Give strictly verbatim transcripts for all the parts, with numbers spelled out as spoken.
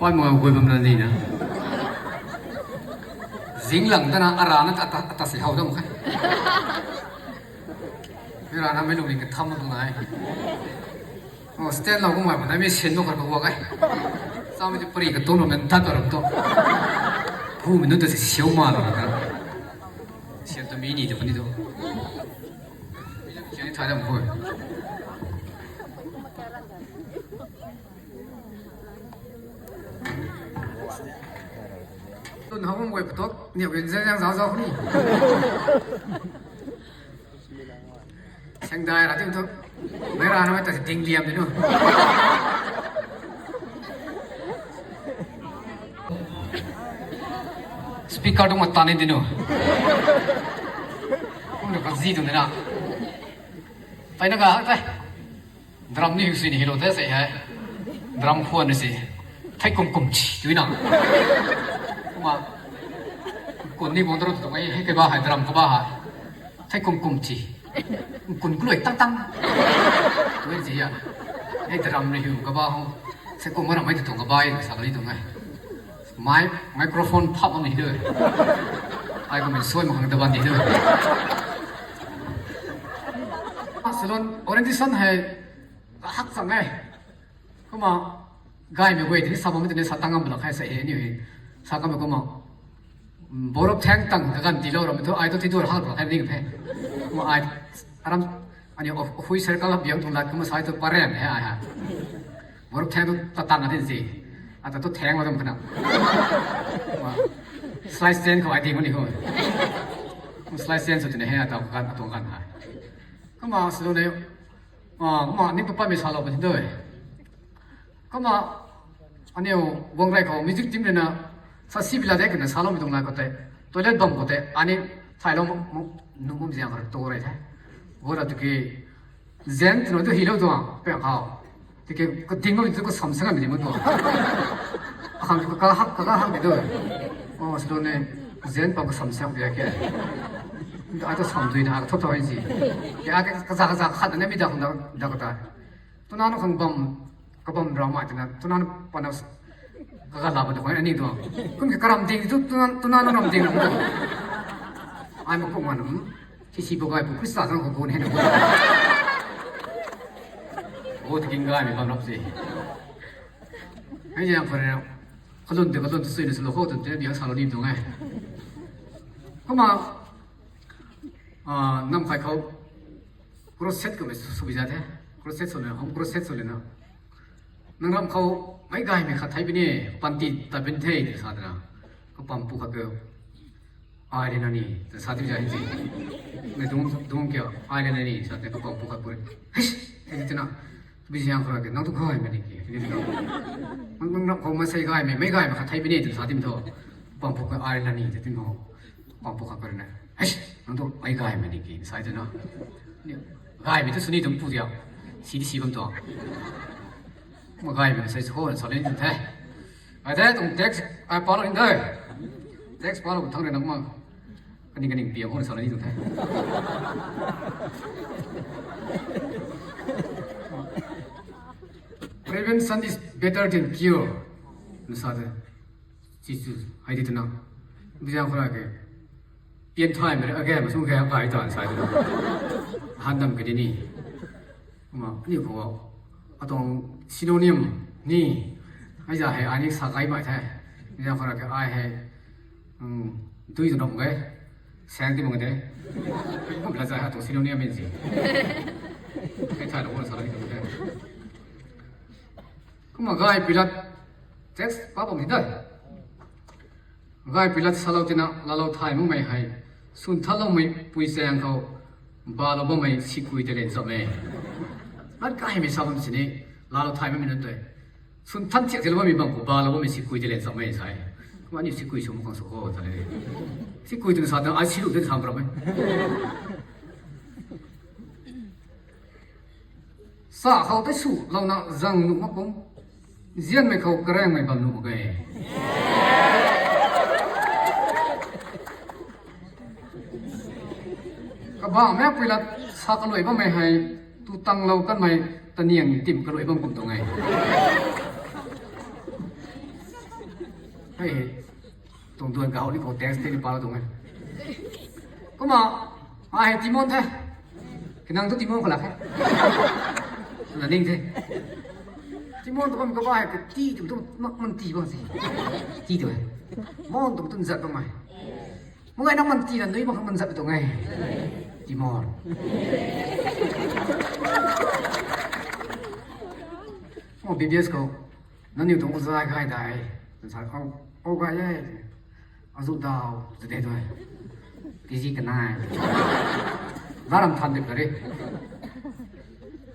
Pai manga gui bam na ni na. Zing lang ta na, ara na ta, ta, ta si hau dam khe. Ara na mei lung ni ka tham ma bang nai. Oh, stand lou kum mai bam na, mi sin mo kar ka wa kai. Sa mi ti pari ka tun ro men ta ta ram to. Hu mi nu ta si siu ma lo na. Siu ta mi ni ta pani to. Siu ni thai dam khe. Tun hau bam gui patok, niu rin zang zang zau zau ni. Seng dai ra ti tu. Mei ra na mei ta si ding liam di nu. Speaker tu ma ta ni di nu. Kum na ka zi tu ni na. Pai na ka, pai. Drum ni hu si ni hi lo te se hai. Drum khuan ni si. Thei kum kum chi, tu na. Kumna. Kun ni guang daro tu hei, hei kaba hai, drum kaba hai. Thei kum kum chi. Kun kului tang tang. Tu ni si ya. Hei drum ni hu kaba ho. Thei kum maram hei tu tuang kaba e, sa kali tuang e. Mic, microphone phap bam ni de. Ai kum soi mak khang ta bam ni de. Salon orientation hei hak chang e. Kumna gaymei guay tini sa bam tini sa tang ngam bla khai sa he ni he. Sa kam kumna. Borok thang tang kagan tilou ram thu ai tu ti dur hak bla khai ni the. Kumna ai aram ani of hui circle biang tung lat kumna sai tu parem he ai ha. Borok thang tu tatang a tin si. Ata tu thang ma dam khana. Slice ten khou ai ding ni ho. Slice ten sw tini he ata kan, atuang kan hai. Kumna sw ne. Ah, kumna ni papa mi salou pa ti doi. Kumna aniu guang rei khou music team rui na sa si bila de kana salou mi tuang lai khou te. Toilet bam khou te. Ani thailou mu, mu, nu mum ziang khou tu rei the. Wo ra tu ki zen tu tu hilou tuang pe khou. Tiki ka ding tu ka sam sang mi di mu tu. Akhang tu ka hak, ka hak di tu. Oh, silo ne zen pa ka sam sang bia ke. Ai ta sam dui na ka thot thot si. Ke a ka za ka za khat na mi da khang da, da ka ta. Tuna nu khang bam, ka bam rau mai tina. Tuna nu pa na ka ga la ba da khang ani tu. Kum ki karam ding tu tuna, tuna nu ram ding. Ai ma kum man. Sisi bagai pu Krista zang khou gun he na gun. O, ti king gaymei bam rap si. Hei ziang khou rui na, kalun tei kalun tei sui na salo khou tun tei biang salou ni tuang e. Kumna, ah, nam khai khou crusade kamei sw, sw bi za the. Crusade sw le, home crusade sw le na. Nang ram khou mei gaymei khat thei bini, panty ta bin the, ti sa tana. Ka pam pu khat ke, ai le na ni, ta sa ti za hi ti. Mei dung, dung kya, ai le na ni, sa te ka pam pu khat pu re. Hish, ti ti na. Bi ziang khou ra ke, nang tu gaymei ni ki. Nang, nang ram khou masei gaymei, mei gaymei khat thei bini, ti sa ti mi tho. Pam pu khat ai le na ni, ti ti ho. Pam pu khat pu re na. Hish, nang tu mei gaymei ni ki, sa ti na. Gaymei tu sw ni tuang pu diau. Si ti si bam tuang. Ma gaymei sei sw khou sa le ni tuang the. Ai the tuang text ai pa lo ni the. Text pa lo thang rui na ma. Kani kani piang khou sa le ni tuang the. Prevention is better than cure. Na sa the. Jisu, hei di tana. Bi ziang khou ra ke. Pian thaymei, again, masung khe kai ta, sa di tana. Han dam ke di ni. Kumna, ni khou, atuang synonym ni. Ai za hei, ai ni sa kai mai the. Bi ziang khou ra ke, ai hei. Hmm, dui tu nom ke. Sang ti mang de. Kum la za hei, atuang synonym min si. Kai thai lo, sa lo ni ke. Kumna gay pilat, text pa bam hi dai. Gay pilat salou tina, lalou thay makmei hei. Sun thatloumei pui chang khou, balou bammei sikui tei len cham e. Lat gaymei sa bam sini, lalou thay makmei nunc tei. Sun that thiak tei lou bammei bam khou, balou bammei sikui tei len cham e sai. Kumna ni sikui sw mak khang sw khou ta le. Sikui tei sa ta, ai si lu tei sa bam e. Sa khou tei sw louna zang nuh mak kum. Zianmei khou karengmei bam nuh mak ge. Kabah mei pui lat sa kalui bammei hei, tu tanglou kanmei taniang tim kalui bam kum tuang e. Hei, tuang duan kahou ni khou text tei ni pau tuang e. Kumna, ai hei Timon the. Kanang tu Timon khou lak khe. Na ning the. Timon tu bam kaba hei, ti tu tu mak man ti bang si. Ti tu e. Mon tu tu zat bam mai. Mung ai nang man ti na nui bang man zat tu ngai. Timon. Oh, B B S khou. Nangniw tuang oja kai dai. Sa, "Oh, oh, kai e." Azu dau, zade doi. Tiji kanai. Laram than de kare.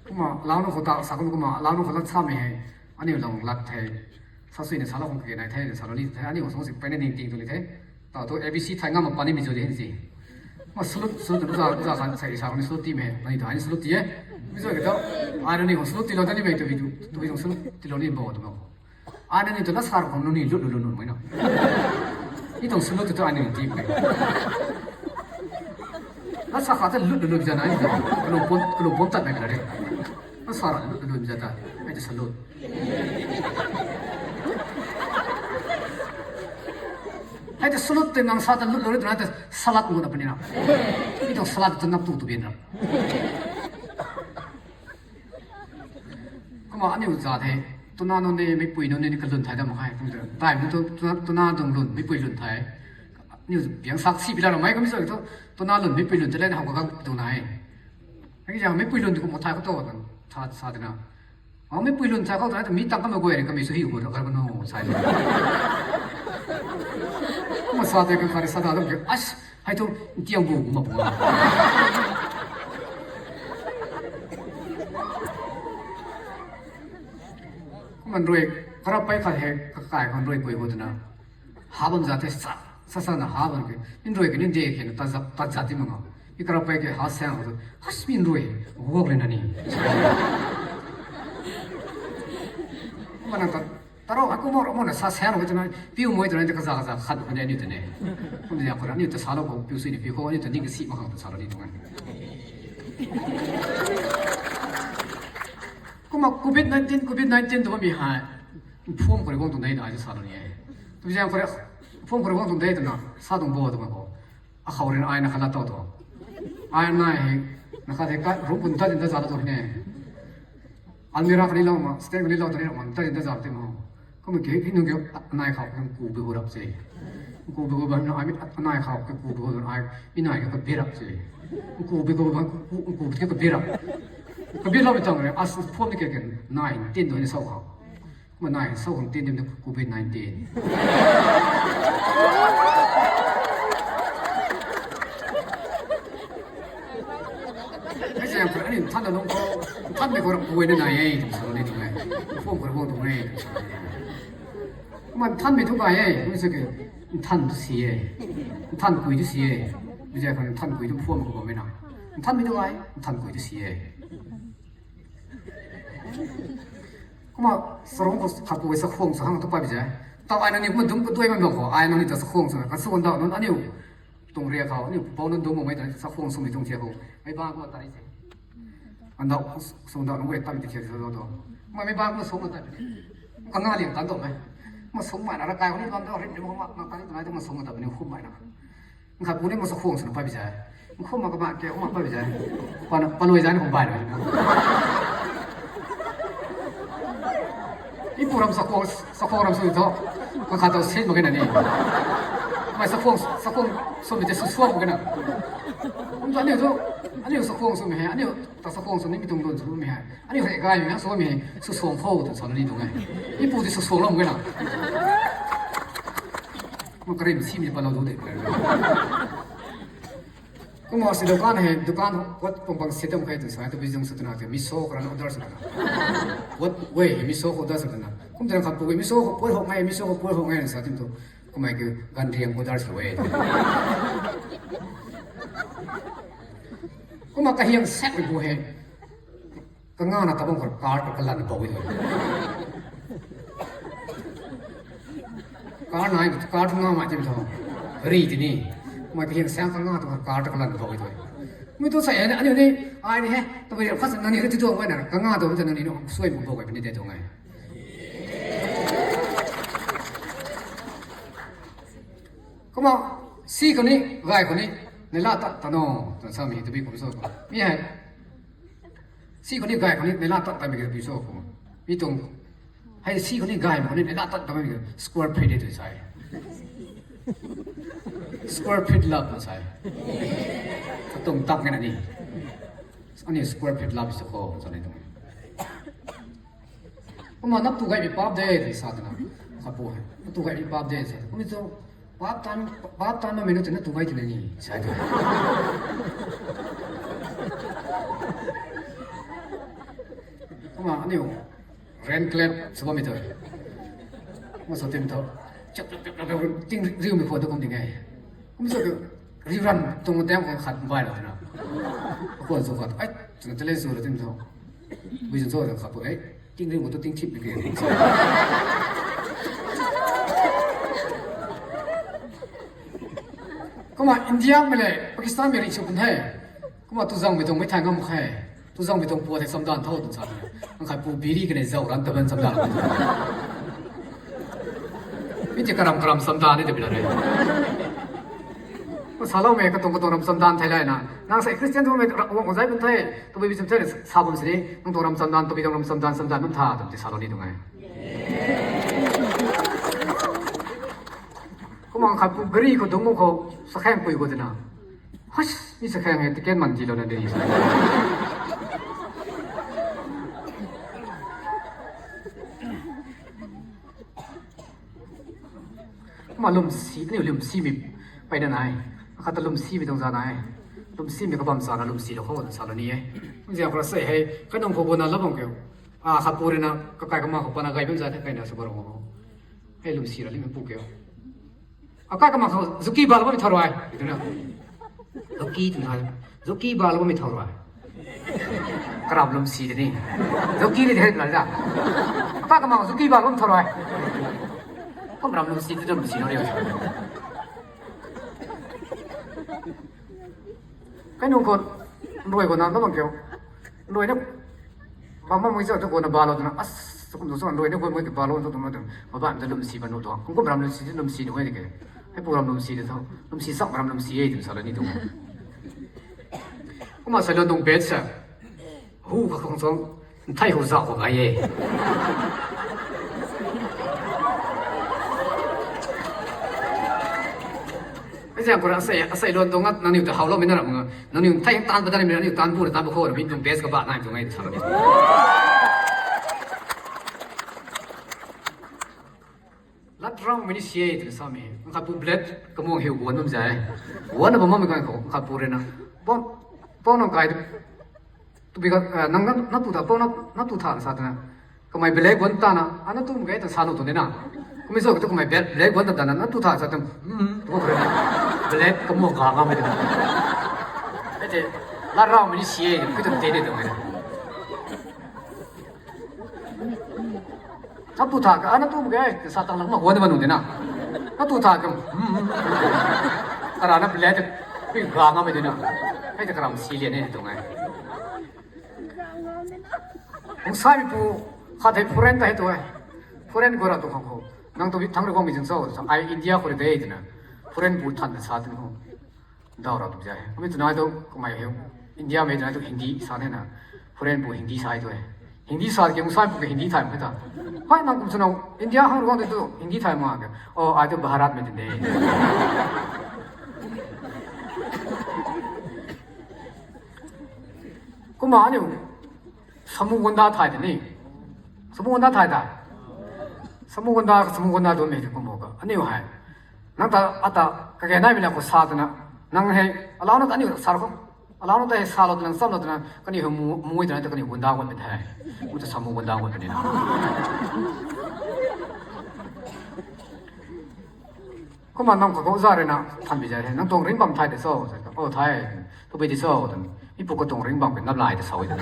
Kumna, lau nu khou ta, sa kum kumna, lau nu khou lat sa me hei. Aniu lang lat the. Sa sui ne sa lau khou ke nai the, sa lau ni the. Aniu song si pai ne ning ting tu ni the. Ta tu A B C thai ngam ma pani mi zo de hen si. Ma salute, salute, za, za, sa, sa, sa, ni salute ti me. Nani ta, ni salute ti e. Mi zo ke to. Ai nani khou salute ti lo ta ni me, tu bi tu, tu bi salute ti lo ni bo tu ma. Ai nani tu na sar khou nani lut, lut, lut, lut, mai na. Ni tuang salute tu ai nani ti me. Na sa kha ta lut, lut, lut, za na, ni ta. Kalo pon, kalo pon tat me kare. Na sar lut, lut, lut, za ta. Ai tu salute. Hei ta salute tei nang sa ta lut lut lut na ta salad ngu na puni na. Ni tuang salad tu nap tu tu bin na. Kumna aniu za the, tuna nunc ni, meipui nunc ni kalun thai dam hai. Kum tu, time nunc tu, tuna, tuna dung lun, meipui lun thai. Aniu biang sak si bila na mai kum sa tu, tuna lun, meipui lun te le na hau ka gang tu na e. Hei ya, meipui lun tu kum thai ka to, tha sa de na. Au, meipui lun sa khou ta, mi tak ka ma guay ri, kami su hi hu ra kar ka no, sai. Kumna sa te ka kar sa da dam ke, as, hei tu, tiang bu ma bu. Kumna rui, karap pai khat hei, kakai khou rui pui hu tu na. Ha bam za the sa, sa, sa na ha bam ke. Min rui ke nin de ke na ta za, ta za ti ma nga. I karap pai ke ha sang ho tu. Has min rui, wok le na ni. Mana ta, ta ro, aku mo, mo na sa sang ho tu na, piu moi tu na, ka za, ka za, khat ho ne ni tu ne. Kum ya ko ni tu sa lo ko, piu sui ni piu ko, ni tu ni ka si ma khang tu sa lo ni tu ngan. Kumna covid nineteen, covid nineteen tu mi hai. Phone khou ri guang tuang dei na ai sa lo ni e. Tu ziang khou ri, phone khou ri guang tuang dei tu na, sa tuang bo tu ma ko. A khou ri na ai na khat la tau tu. Ai na hei, na khat hei ka, room bun ta din ta za la tu ne. Almirah kani lo ma, stand kani lo tu ni ma, ta din ta za la tu ma. Kumna ke, hei nung ke, nai khou, nung ku bi hu rap se. Ku bi hu ba, na ai mi, nai khou, ke ku bi hu, ai, mi nai ke ka bi rap se. Ku bi hu ba, ku, ku bi ke ka bi rap. Ka bi lo mi tang re, as phone ni ke ke, nai, tin do ni sau khou. Kumna nai, sau khang tin dim na covid nineteen. Hei se, ani than da lung khou, than de khou rap bui na nai e, tum sa ni tum e. Phone khou rap bui tum e, tum sa ni. Kumna than mi tu kai e, kum se ke, than tu si e. Than kui tu si e. Mi se khang than kui tu phone khou bam e na. Than mi tu kai, than kui tu si e. Kumna sarung khou khat pu sa khwang sa hang tu pai bi zai. Tau ai na ni kumna dum ka duai man bam khou, ai na ni ta sa khwang sa, ka sa wan dau nunc aniu. Tuang ria khou, aniu pau nunc dum bam mai ta sa khwang sw mi tuang thiak khou. Mei bang kumna ta ri se. An dau, sw dau nunc wei tam ti thiak sa dau dau. Kumna mei bang kumna sw ma ta bi ni. Ka nga liang tan dau mei. Kumna sw mai na ra kai khou ni bam dau rim rim khou ma, na ta ni ta nai tu kumna sw ma ta bi ni khum mai na. Nkhat pu ni ma sa khwang sw na pai bi zai. Nkhum ma ka ba ke, khum ma pai bi zai. Pa na, pa lui zai na khum bai na. I pu ram sa khwang, sa khwang ram sw tho. Ka khat tau sin ma ke na ni. Mai sa khwang, sa khwang sw mi te sw suang ma ke na. Kum ta aniu tu, aniu sa khwang sw mi hei, aniu ta sa khwang sw ni mi tuang duan sw mi hei. Aniu hei gay mi na sw mi hei, sw suang khou tu sa ni tuang e. I pu ti sw suang lam ke na. Ma karim si mi pa lau du de. Kumna si dukan hei, dukan pot pang pang si tam khai tu sa, tu bizang sa tu na, tu Meesho khou rana order sa tu na. Pot wei, Meesho khou order sa tu na. Kum tu na khat pu wei, Meesho khou pot hok ngai, Meesho khou pot hok ngai sa tim tu. Kumna ke gan riang order sa wei. Kumna kahiang sek wei pu hei. Kanga na tabang khou car ta kalan bau i tu. Car nai, car tu nga mai tim tho. Ri ti ni. Mai kahiang sang kanga tu car ta kalan bau i tu. Mi tu sa e, aniu ni, ai ni he, tabui khas nang ni ri ti tu ngai na, kanga tu ta nang ni no, suai bau bau kai ni de tu ngai. Kumna, si khou ni, gay khou ni, neihla tat ta no, twna samei tabui kum sw khou. Mi hei, si khou ni, gay khou ni, neihla tat tamei tabui sw khou. Mi tuang, hei si khou ni, gay khou ni, neihla tat tamei square feet e tw sa e. Square feet love tw sa e. Katuang tak nge na ni. Ani square feet love sw khou, sa ni tuang. Kumna nap tu gay mi paap de, sa twna. Khatpu hei. Nap tu gay mi paap de, sa. Kumna tu, paap tan, paap tan ma mei nu twna tu gay twna ni, sa tu. Kumna aniu, rain clap, sa bam mi tu. Kumna sa tim tu. Chap, chap, chap, chap, ting riu mi khou tu kum ding e. Kum sa tu, riu ran, tuang tem khou khat bai la twna. Khou sw khat, ai, twna tele sw la tim tu. Bui zan sw la khatpu, ai, ting riu khou tu ting thip ni ke. Kumna India mei le, Pakistan mei ri sw pun the. Kumna tu zang mei tuang mei thay ngam khe. Tu zang mei tuang pua the chamdan tho tw sa. Ang khatpu biri kanei zau ran taban chamdan. Mi ti karam karam chamdan ni tabui la re. Kumna saloumei katuang katuang ram chamdan thei lai na. Nang sei Christian tu mei ra-, wang zai bun the. Tabui bi cham the sa bam sini. Nang tuang ram chamdan, tabui tuang ram chamdan, chamdan bam tha, twna ti salou ni tuang e. Kumna khatpu gari khou dungc khou, sakhang pui khou twna. Hush, mi sakhang hei ticket man tilou na de. Kumna lwmsi, aniu lwmsimei peyna nai. Khat ta lwmsimei tuang za nai. Lwmsimei kabam sana lwmsilou khou, salou ni e. Ziak khou ra sei hei, kanung khou guna la bam kiu. A, khatpu rui na, kakai kama khou pana gay bam za the kaina sw barung khou. Hei lwmsi ra limei pu kiu. Akai kama khou, zuki bal bammei thau rui. Twna. Zuki twna. Zuki bal bammei thau rui. Karam lwmsi de ni. Zuki ni de hei la da. Akai kama khou, zuki bal bammei thau rui. Kum ram lwmsi de lwmsi no de. Kainung khou, nrui khou na, na bang kiu. Nrui na, bam bam mui zau tu khou na balo tu na, as, tu kum tu zau nrui na khou mui ki balo tu tu na tu, ma bam tu lwmsi ba nu tu. Kum kum ram lwmsi tu lwmsi nu e de ke. Hei pu ram lwmsi de tu, lwmsi sak ram lwmsi e tu sa la ni tu. Kumna sa lo tuang bed sa. Hu kha khang chang, nthei hu zauh khou gay e. Ai ziang khou ra asei, asei luan tuang ngat, nangniw ta hawloumei na ram nga. Nangniw nthei taanv padan mei, nangniw taanv pu na taanv pu khou, na mi tuang best kabah nai tuang e, sa lam e. Lat raumei ni si e, twna samei. Nang khatpu blade kamuang hiu guan bam zai. Guan na bam bammei ganv khou, nang khatpu rui na. Pon, pon nang kai tu. Tubi ka, eh, nang na, na tu tha, pon na, na tu tha sa twna. Kamei blade guan ta na, a na tu mak ge ta sa nu tuang de na. Kumei zau tu kamei blade, blade guan ta ta na, na tu tha sa twna. Hmm, tu ko rui na. Blade kamuang ga nga mei de na. Hei te, lat raumei ni si e, kui tu te de tuang e. Nap tu tha ka, a, nap tu mak ge, sa tang lang ma guan bam nu de na. Nap tu tha ka, hmm, hmm. Kara na blade, kui ga nga mei de na. Hei ta karam si lian e tuang e. Hung sai mi pu, khat hei foreign ta hei tu e. Foreign khou ra tu khang khou. Nang tu bi thang rui guang mi zing so, sa, ai India khou rui de de na. Foreign pu than sa tu khou. Daw ra tu zai. Kami tu nai tu, kamei hiu. India mei tu nai tu Hindi sa ne na. Foreign pu Hindi sa e tu e. Hindi sa ki, hung sai pu ki Hindi thay mak ta. Hai, nang kum sw nau, India hang rui guang tu tu Hindi thay mak ke. Oh, ai tu Bharat mei tu de. Kumna aniu, samu gunda thay de ni. Samu gunda thay da. Samu gunda, samu gunda tu mei de kum bo ka. Aniu hei. Nang ta, ata, kage nai mi la khou sa twna. Nang hei, alau na ta aniu sa khou. Alau na ta hei sa lou twna, sam lou twna, kaniw hei mu, mu twna, ta kaniw gunda guan pin the. Mu ta samu gunda guan pin na. Kumna nang kakhou za rui na, than bi zai he. Nang tuang ring bam thay de so, sa, oh, thay. Tu bi de so, tw. Mi pu katuang ring bam ke nap lai de so, tw.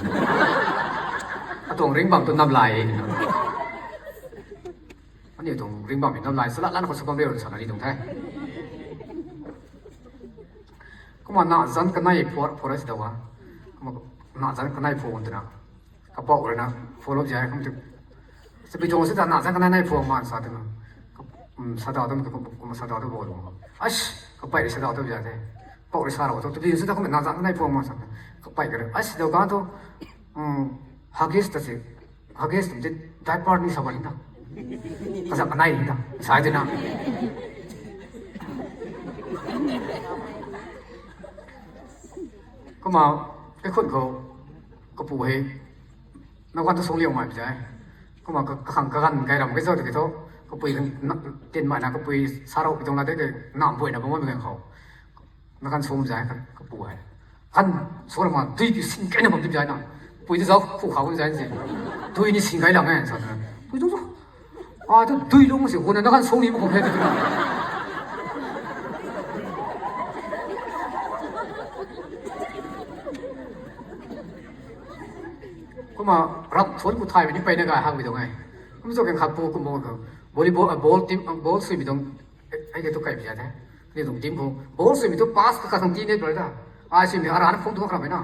Katuang ring bam tu nap lai, tw. Aniu tuang ring bam mi nap lai, sa la lan khou sa bam riu sa na ni tuang the. Kumna na zan kanei for, forest daw a. Kumna na zan kanei for twna. Kapau rui na, follow zai kum tu. Sa bi tuang sa ta na zan kanei nai for man sa twna. Ka, Sadau tu, kumna sadau tu bo lung. As, kapei rui sadau tu bia the. Pou rui sa rau tu, tu di sw ta kumna na zang nai phuang ma sa. Kapei ka rui, as, dau ka tu, Huggies ta si, Huggies tum ti diaper ni sa ba ni ta. Kazak kanai ni ta, sa ti na. Kumna, kaikhun khou, kapu hei, na kan tu sung liu mai pi zai. Kumna, kakhang kagan kai ram kai zau tu ki thu, kapui tin mai na kapui sa rau pi tuang la de, nam buai na bam mi gan khou. Na kan sung zai, kapu hei. Kan sung rama, dui ki sin kai na bam ti zai na. Pui tu zau, khu khou zai si. Dui ni sin kai lang e, sa na. Pui tu tu. A tu dui lung si, huna na kan sung ni ma khou he tu. Kumna, rap thuan ku thay ni pei na gay hak bi tuang e. Kum zau kan khat pu kumna, volleyball, ball team, ball sui bi tuang, ai ke tu kai bi zai the. Ni tuang team khou, ball sui mi tu pass ka kathang ti ne pla ta. Ai sui mi aran phung tu khra mai na.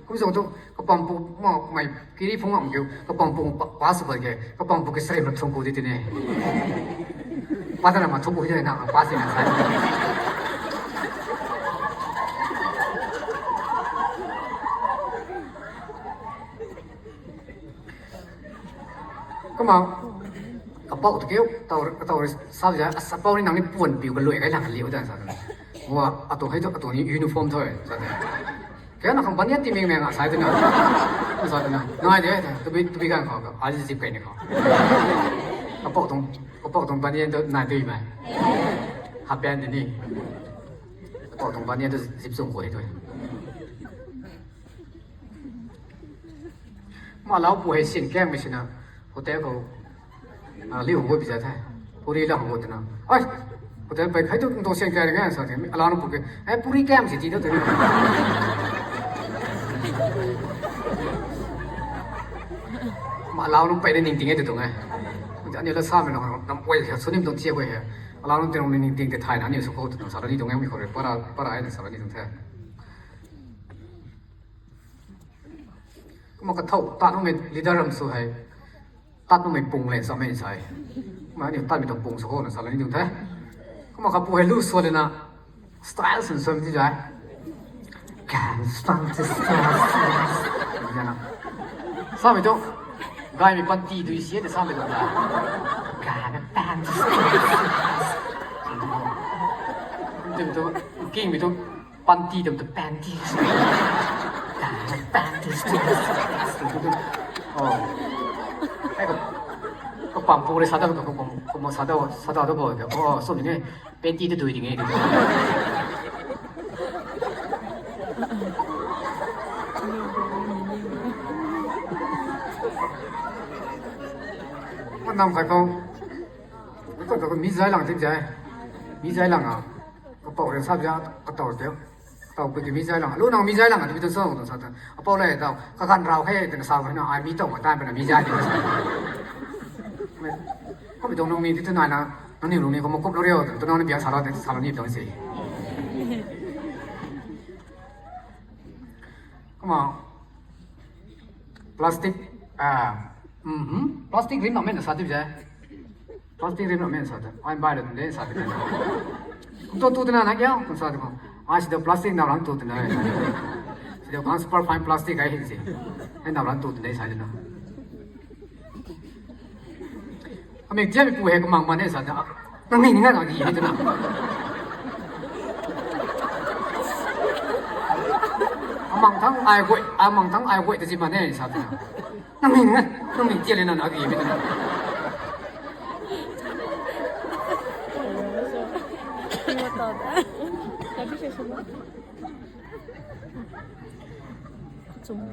Kum zau tu, kapam pu, ma, mai, kiri phung am kiu, kapam pu, pass ba ke, kapam pu ke srei mat thung ku di ti ne. Patna ma thung ku di na, pass na sa. Kumna, kapou tu kiu, tau, tau rui sa zai, as, apou ni nang ni puan piu ka lui kai lang liu da sa. Wa, atu hei tu, atu ni uniform thu, sa. Kaya na khang banyan ti meng meng a, sa tu na. Sa tu na. Nai de, tu bi, tu bi gan khou, a zip kai ni khou. Kapou tuang, kapou tuang banyan tu nai tu mai. Half pant ni. Kapou tuang banyan tu zip sung khou hei tu. Ma lau pu hei sin kang mi sina hotel khou, liu hou bi za the. Puri la hou twna. Ai, hotel pai khai tu tuang sin kang nga sa the. Alau na pu ke, ai puri kang si ti tu tu. Ma lau na pai na ning ting e tu tuang e. Ani la sa mi na nam oi kha sunim tuang chia koi he. Alau na ting ning ting te thai na ni su khou tu tuang sa la ni tuang e mi khou re para para ai na sa la ni tuang the. Kumna kathau tat numei leader ram sw hei. Tat numei pung len sa mei sai. Kumna aniu tatmei tuang pung sw khou na sa la ni tuang the. Kumna kapu hei lu sw le na. Style sin sw mei ti zai. Kan style ti style. Zana. Sa mei tu. Gay mei panty dui si de sa mei tu. Kan panty style. Tum tu, king mei tu. Panty dam tu panty. Panty. Oh. Ai ko, ko pampu le sa da ko, ko, ko mo sa da, sa da ko. Oh, so ni ne. Panty tu dui ding e. Ko nam khai ko. Ko ko mi zai lang tin zai. Mi zai lang a. Kapou rui sa bia, katau teu. Tau pui ki mi zai lang. Lu nang mi zai lang, atu bi tu so, tu sa ta. Apou le tau, kakan rau khe, tu na sa na, ai mi tau ma tai pa na mi zai di. Ko mi tong nung ni ti tu nai na, nang ni nung ni ko mo kup lo rio, tu nang ni bia sa lo, sa lo ni tong si. Kumna, plastic, ah, mhm, plastic rim na men sa ti zai. Plastic rim na men sa ta. Ai bai lo de sa ta. Kum tu tu na na kya? Kum sa ta ko. Ai si do plastic na rang tu tu na. Si do kan super fine plastic ai hin si. Ai na rang tu tu na sa ta na. Amik tiam pu he kumang man e sa ta. Nang ni nga na di he ta na. Amang thang ai goi, amang thang ai goi ta ji man e sa ta na. Nang ni nga, nang ni tiam le na na gi mi ta na.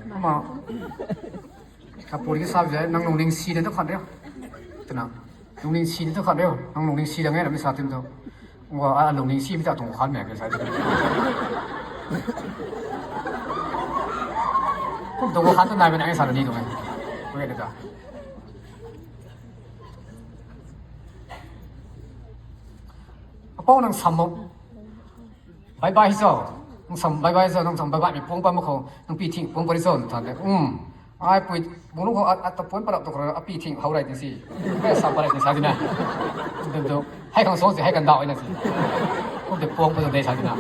Kumna, kapur ki sa zai, nang lungning si de tu khan rio. Tuna, lungning si de tu khan rio. Nang lungning si de ngai na mi sa tim tu. Wa, a lungning si mi ta tuang khan me ke sa. Kum tuang khan tu nai me na sa ni tuang. Ngai de ta. Apou nang sam mo. Bye bye cho. Nang sam bye bye cho, nang sam bye bye mi puang pa ma khou, nang pi thing puang pa ri cho, nang than de. Um. Ai pui, bung lu khou, a, a ta puan pa rap tu khou, a pi thing hou rai ti si. Ai sa pa rai ti sa di na. Dum dum. Hei khang song si hei kan dau na si. Kum de pong pa de sa di na.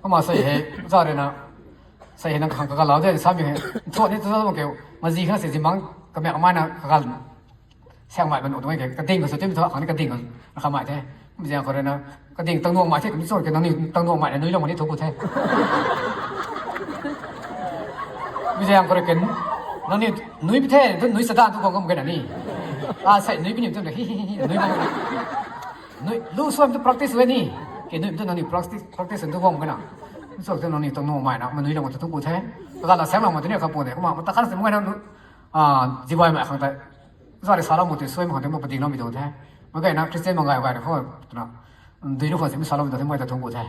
Kumna sei hei, za rui na, sei hei nang khang kagal lau de, sa mi hei. Chuat ni tu sa bang keu, mazi khang sei zimang, kamei amai na kagal. Siang mai ban u tu ngai ke, kading ka su tim thu khang ni kading ka, na kha mai the. Mi ziang khou rui na, kading tang nuang mai the, kami chuat ke nang ni tang nuang mai na nui lou ni thu ku the. Mi ziang khou rui ke, nang ni nui pi the, tu nui sa dan tu guang kam ke na ni. A, sei nui pi ni tu na, hi, hi, hi, hi, nui guang. Nui, lu suam tu practice we ni. Ke nui tu nang ni practice, practice tu guang ke na. Chuat tu nang ni tang nuang mai na, ma nui lou tu thu ku the. Kagal la siang lou ma tu ni kha pu de, kumna, ma ta kan sei mu na, a, zibai mai khang ta. Zari sa lou mu tu, suai ma khang ta, ma pading lou mi tu the. Ma gay na, Christian ma gay gay na, khou, tu na. Dui lu khou sei mi sa lou mi tu the, mai ta thu ku the.